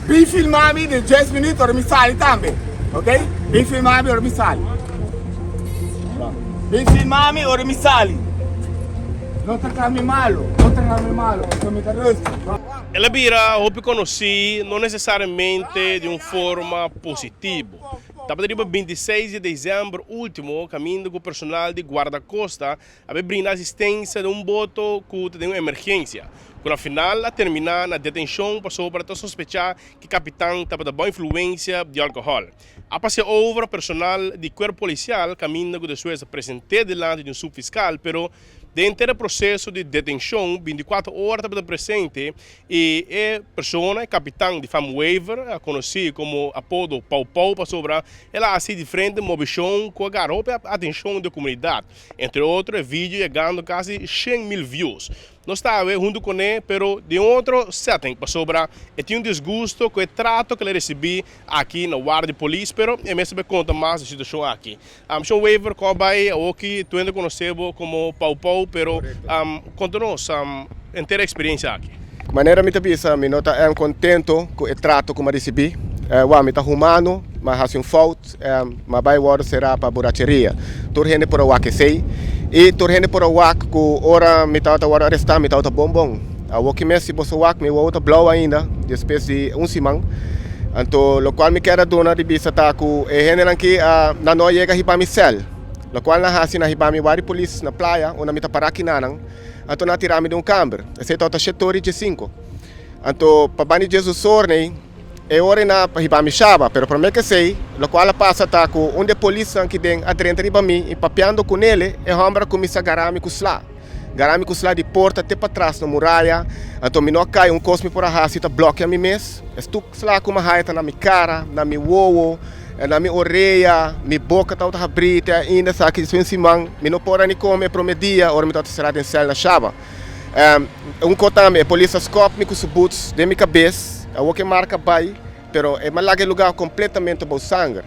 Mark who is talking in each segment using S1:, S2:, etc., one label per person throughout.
S1: Bin filma mi den 10 minuut ora mi sali tambe. Ok? Bin filma mi ora mi sali. Bin filma mi ora mi sali. No trata mi malo, no trata mi malo, pasobra mi ta rustig.
S2: El a bira hopi konosí no nesesariamente di un forma positivo. Tabata riba 26 di desèmber último kaminda ku personal di Guardakosta a bay brinda asistencia den un boto cu ta den un emergencia, cu na final a termina na detencion pasobra ta sospecha cu e capitan tabata bao influencia di alcohol. A pasea over personal di Cuerpo Policial caminda cu despues a presente dilanti di un subfiscal, pero den henter e proceso di detencion 24 ora tabata presente y e persona, e capitan di fam Wever, conoci como apodo Pau Pau pasobra el a haci diferente movecion cu a gara hopi atencion di e comunidad. Entre otro e video yegando casi 100,000 views. Nos ta awe hunto cune pero den un otro setting pasobra e tin un disgusto cu e trato cu el a ricibi aki na warda di polis pero e mester bay conta mas di situacion aki. Sean Wever cu a bay awoki tur hende conoce bo como Pau Pau pero conta nos henter e experiencia aki.
S3: Manera mi ta bisa mi no ta contento cu e trato cu mi a ricibi. Wou mi ta humano, mi a haci un fout. Ma bai wòrdu será pa buracheria. Tur hende por a wak esei. I tur hende por a wak ku ora mi tabata wòrdu arestá mi tabata bon bon. Awoki mes si boso wak mi wowo ta blou ainda despues di un siman. Anto lokual mi kier a duna di bisa ta ku e hendenan aki nan no a yega hiba mi sèl. Lokual nan hasi nan hiba mi wari polis na playa unda mi ta pará kinanan. Anto nan a tira mi den un kamber. Esei tabata shetor i diesinko. Anto pa banda di diesdos or nei. E ora e na hiba mi shaba, pero prome ke esei, lokual a pasa ta ku un di e polisnan ki den a drenta riba mi i papiando ku nele, e hòmber a kuminsá gara mi ku sla. Gara mi ku sla di porta te patras na muraya, anto mi no a kai, un kos mi por a hasi ta blòkia mi mes. Es tur sla ku mi a haya ta na mi kara, na mi wowo, na mi orea, mi boka tabata habrí te ainda esaki despues un siman mi no por a ni kome e prome dia ora mi tabata será den sèl na shaba. Un ko tambe, e polis a skòp mi ku su boots den mi kabes, awor ku e marka bai, pero e laga e lugar kompletamente bou sanger.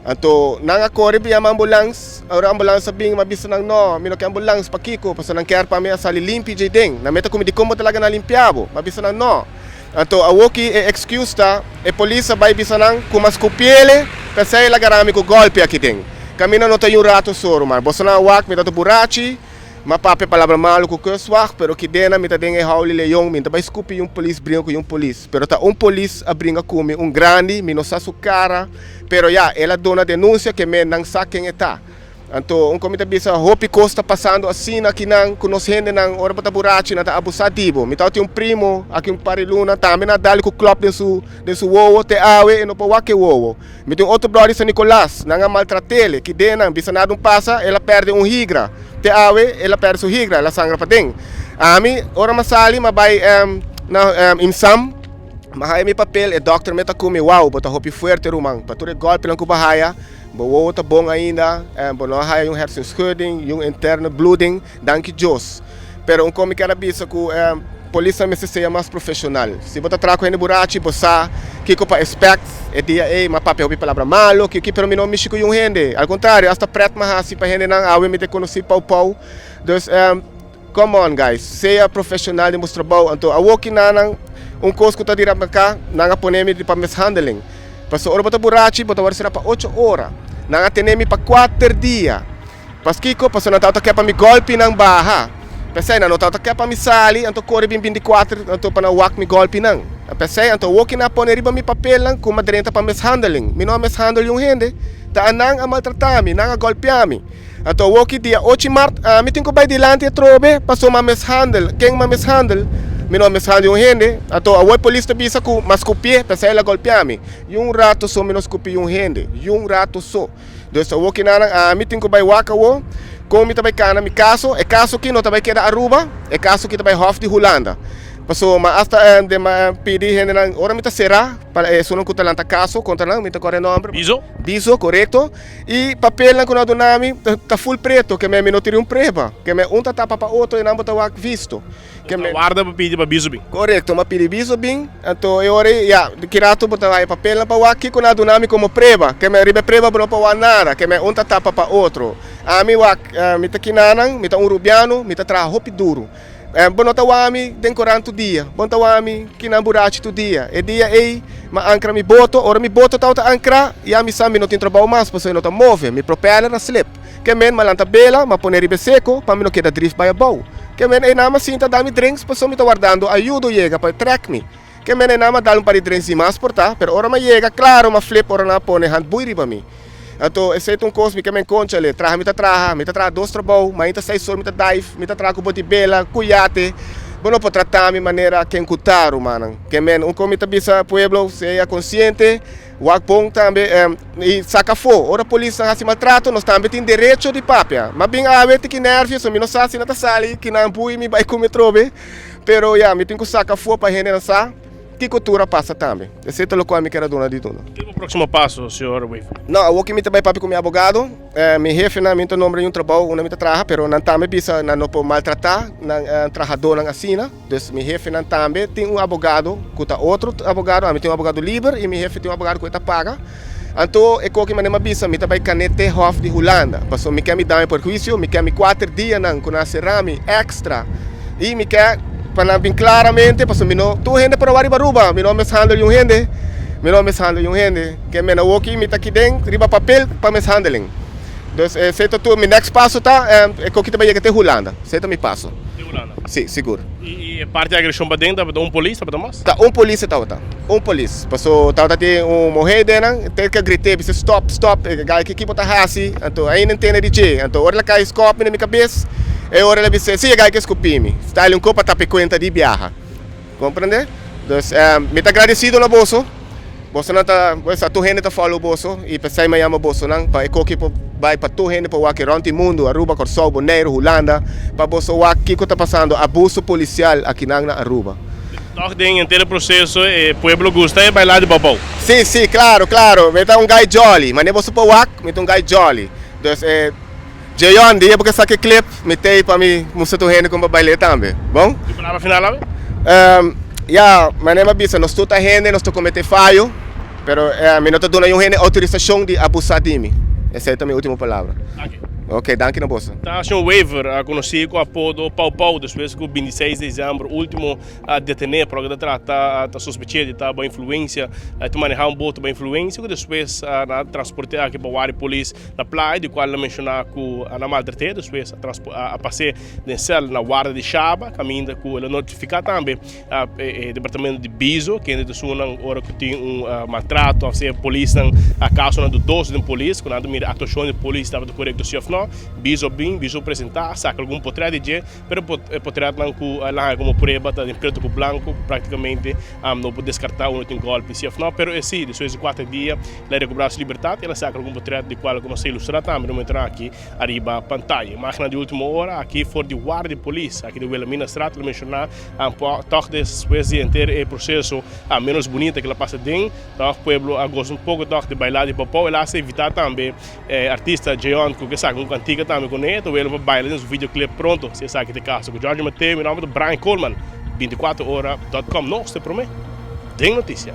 S3: Anto nan a kore bin yama ambulans, ora ambulans a bin mi a bisa nan no, mi no ke ambulans, pakiko? Pasobra nan kier pa mi a sali limpi djei den. Nan meta ku mi dikon bo ta laga nan limpia bo? Mi a bisa nan no. Anto awor ki e excuse ta, e polis a bai bisa nan ku mi a skupiele, p'esei el a gara mi ku gòlpi aki den. Kaminda no ta yun rato so ruman, boso nan a wak mi ta ta burachi. M'a papia palabra malu ku Keuswag, pero kidena mi ta den e hauli leon, mi no ta bai skupi un polis bringa ku un polis. Pero ta un polis a bringa ku mi, un grandi, mi no sa su kara, pero ya, el a duna denunsia ke me nan sa ken e ta. Anto un ku mi ta bisa hopi kos ta pasando asina akinan ku nos hendenan ora bo ta burachi nan ta abusá di bo. Mi tabatin un primo aki un par di luna tambe nan a dal ku klòp den su den su wowo te awe e no por wak e wowo. Mi tin un otro bròder di San Nicolas, nan a maltrat'el, kidenan bisa nada un pasa, el a pèrdè un higra. Te awe el a pèrdè su higra, el a sangra paden. Ami, ora m'a sali, m'a bai na IMSAM, m'a haya mi papel, e dòkter me ta ku mi, Wou, bo ta hopi fuerte ruman, pa tur e gòlpinan ku bo a haya, bo wowo ta bon ainda, bo no a haya un hersenschudding, un interne bloeding, danki Dios. Pero un kos mi kier a bisa ku polisnan mester sea mas profeshonal. Si bo ta traha ku hende burachi, bo sa kiko pa expect. E dia ei mi a papia hopi palabra malo, kiki, pero mi no mishi ku yun hende. Al kontrario, asta pret mi a hasi pa hendenan, awe mi ta konosí pau pau. Dus, come on guys, sea profeshonal den bos trabou. Anto awoki nan un kos ku ta dira maka, nan a pone mi pa mishandeling. Pasobra ora bo ta burachi, bo ta wòrdu sera pa ocho ora. Nan a tene mi pa kuater dia. Paskiko? Pasobra nan tabata ke pa mi gòlpinan baha. P'esei nan no tabata ke pa mi sali, anto kore bin 24 anto pa nan wak mi gòlpinan. P'esei anto awor ki nan a pone riba mi papelnan ku mi a drenta pa mishandeling. Mi no a mishandel niun hende. Ta anan a maltratá mi, nan a gòlpiá mi. Anto awor ki dia ocho mart ami tin ku bai dilanti atrobe pasobra mi a mishandel. Ken mi a mishandel? Mi no a mishandel niun hende. Anto awor e polis ta bisa ku mi a skupié, p'esei el a gòlpiá mi. Yun rato so mi no skupi niun hende. Yun rato so. Dus awor kinanan ami tin ku bai wak awor kon mi ta bai kana mi kaso. E kaso ki no ta bai keda Aruba, e kaso ki ta bai Hof di Hulanda. Pasobra mi asta den mi pidi hendenan ora mi ta será pa esunnan ku ta lanta kaso kontra nan, mi ta kore nomber.
S2: Biso.
S3: Biso, korekto. I papelnan ku nan a duna mi ta ful preto, ke mi no tira un prueba. Ke mi un ta tapa pa otro i nan bo ta wak visto.
S2: Ke me. Warda pa pidi pa biso bin.
S3: Korekto, m'a pidi biso bin, anto e ora ei, ya, di ki rato bo ta haya papelnan pa wak kiko nan a duna mi komo preba. Ke me riba e preba bo no por wak nada, ke me un ta tapa pa otro. Ami wak, mi ta kinanan, mi ta un rubiano, mi ta traha hopi duru. Bo no ta wak mi den korant tur dia, bo no ta wak mi kinan burachi tur dia. E dia ei mi a ankra mi boto, ora mi boto tabata ankrá, ya mi sa mi no tin trabou mas pasobra e no ta move, mi propeller a slip. Ke men mi a lanta bela, mi a pone riba e seko pa mi no keda drif bai abou. Ke men einan mi a sinta da mi drinks pasobra mi ta wardando ayudo yega pa e trek mi. Ke men einan mi a dal un par di drinks di mas por ta, pero ora mi a yega, klaro mi a flip ora nan a pone handboei riba mi. Anto esei ta un kos mi ke men konchale, traha mi ta traha, mi ta traha dos trabou, mainta seis or mi ta dive, mi ta traha ku boti bela, ku yate, bo no por trata mi manera ken ku ta rumannan. Ke men un kon mi ta bisa pueblo sea konsiente, wak bon tambe i saka afó, ora polisnan hasi maltrato nos tambe tin derecho di papia. Ma bin awe tiki nervio so mi no sa si nan ta sali kinan bui mi bai kume trobe, pero ya mi tin ku saka afó pa hendenan sa. Kiko tur a pasa tambe. Esei ta lokual mi kier a duna di duna.
S2: Kiko bo próksimo paso, señor Wever?
S3: No, awor ki mi ta bai papia ku mi abogado. Mi hefenan mi ta nombra di un trabou unda mi ta traha, pero nan tambe bisa nan no por maltratá nan trahadónan asina. Dus mi hefenan tambe tin un abogado ku ta otro abogado. Ami tin un abogado liber i mi hefe tin un abogado ku e ta paga. Anto e koki manera mi a bisa mi ta bai kané te hòf di Hulanda, pasobra mi ke mi daño perhuisio, mi ke mi kuater dianan ku nan a sera mi èkstra i mi ke pa nan bin klaramente pasobra mi no tur hende por a wak riba Aruba, mi no a mishandel un hende, mi no a mishandel un hende, ke men awoki mi ta kiden riba papel pa mishandeling. Dus esei ta tur, mi next paso ta e koki ta bai yega te Hulanda, esei ta mi paso.
S2: Te Hulanda?
S3: Si, sigur.
S2: I e parti agreshon paden tabata un polis, tabata mas?
S3: Ta un polis e tabata, un polis. Paso tabata tin un muhé den, te ke grité bisa stop, stop, e guy ki bo ta hasi? Anto ainda N tende di dje. Anto ora el a kai skòp mi na mi kabes, e ora el a bisa si e guy ke skupi mi. Style un kos pa tapa e kuenta di biaha. Komprende? Dus mi ta agradesido na boso. Bosonan ta, pues a tur hende ta follow boso i p'esei mi a yama bosonan pa e koki por bai pa tur hende por wak rònt di mundu, Aruba, Kòrsou, Boneiru, Hulanda, pa boso wak kiko ta pasando, abuso polisial akinan na Aruba.
S2: Tòg den henter e proseso e pueblo gusta e baila di bòbou.
S3: Sí, sí, klaro, klaro. Mi ta un guy jolly. Manera boso por wak, mi ta un guy jolly. Dus e Jeyon, dia bo ke saka e clip, mi t'ei pa mi mustra tur hende kon pa bail'é tambe. Bon?
S2: Tin palabra final awe?
S3: Ya, manera mi a bisa, nos tur ta hende, nos ta kometé fayo, pero mi no ta duna niun hende outorisashon di abusá di mi. Esei ta mi último palabra.
S2: Danki.
S3: Ok, danki na boso.
S2: Ta Señor Wever, konosí ku apodo Pau Pau, despues ku 26 desèmber último a detené por loke ta trata ta sospeché di ta bo influensia, ta manehá un boto bo influensia ku despues nan a transport'é aki pa wari polis Na playa di cual a menciona cu a na maltrate despues a pase den cel na warda di Shaba caminda cu el a notifica tambe e departamento di Bizo kende ta esunnan ora cu tin un maltrato of sea polisnan a casonan dudoso den polis cu nan ta mira actuacion di polis tabata corecto si of no Bizo bin Bizo presenta a saca algun potret di dje pero e potretnan cu a laga como prueba ta den preto cu blanco cu practicamente no por descarta uno tin golpe si of no pero e si despues di cuater dia El a rekobrá su libertat i el a saka algun potret di kual ku nos ta ilustrá tambe no momentonan aki ariba pantaya. Imágennan di último ora aki for di warda di polis aki di Wilhelminastraat. El a menshoná tòg despues di henter e proseso ménos bunita ku el a pasa den, tòg pueblo a gosa un poko tòg di baila di popou. El a hasta invitá tambe e artista Jeon ku ke saka un kantika tambe kuné. Ta wele pa baila den su videoclip pronto si esaki ta e kaso. Ku George Mateo, mi nòmber ta Brian Koolman, 24 ora dot com. Nos ta e promé den notisia.